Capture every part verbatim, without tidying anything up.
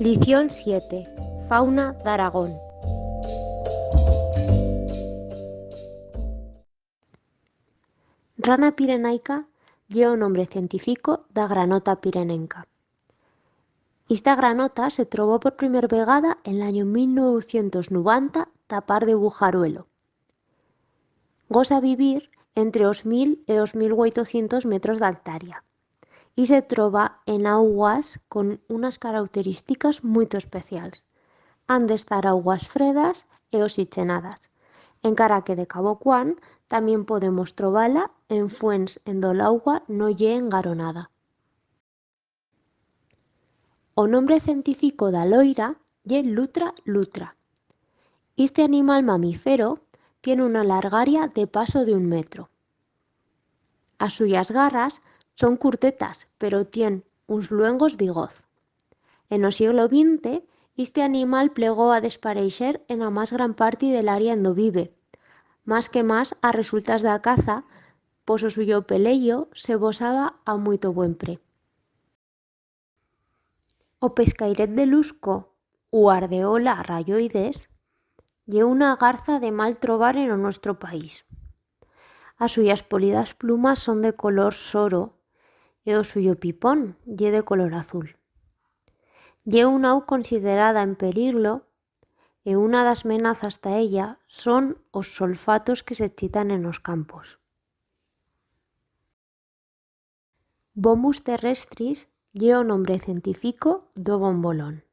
Lición siete. Fauna d'Aragón. Rana pirenaica ye o nombre cientifico d'a granota pirenenca. Ista granota se trobó por primer vegada en l'anyo mil nueucientos nubanta ta part de Bujaruelo. Gosa vivir entre os mil e os mil ueitocientos metros d'altaria y se troba en augas con unas carauterísticas muito especials. Han d'estar augas fredas e oxichenadas, encara que de cabo cuan tamién podemos trobar-la en fuents en do l'augua no ye engaronada. O nombre cientifico d'a loira ye Lutra lutra. Iste animal mamífero tien una largaria de paso d'un metro. As suyas garras son curtetas, pero tien uns luengos bigoz. En o sieglo vinte, iste animal plegó a despareixer en a mas gran parti de l'aria en do vive, mas que mas a resultas d'a caza, pos o suyo peleyo se bosaba a muito buen pre. O pescairet de Lusco, u Ardeola rayoides, ye una garza de mal trobar en o nuestro país. As suyas polidas plumas son de color soro e o suyo pipón ye de color azul. Ye una au considerada en peligro e una d'as menazas ta ella son os solfatos que se chitan en os campos. Bombus terrestris ye o nombre cientifico d'o bombolón.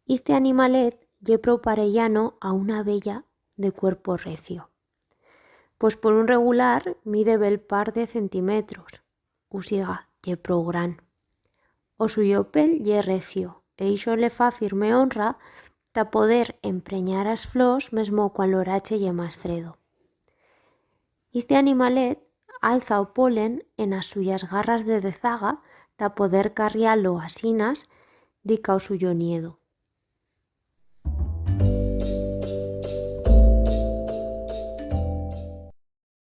Iste animalet ye prou parellano a una abella de cuerpo recio, pues por un regular mide bell par de centimetros, u siga, ye prou gran. O suyo pel ye recio, e ixo le fa firme honra ta poder emprenyar as flors mesmo cuan l'orache ye mas fredo. Iste animalet alza o polen en as suyas garras de dezaga ta poder carriar-lo asinas dica o suyo niedo.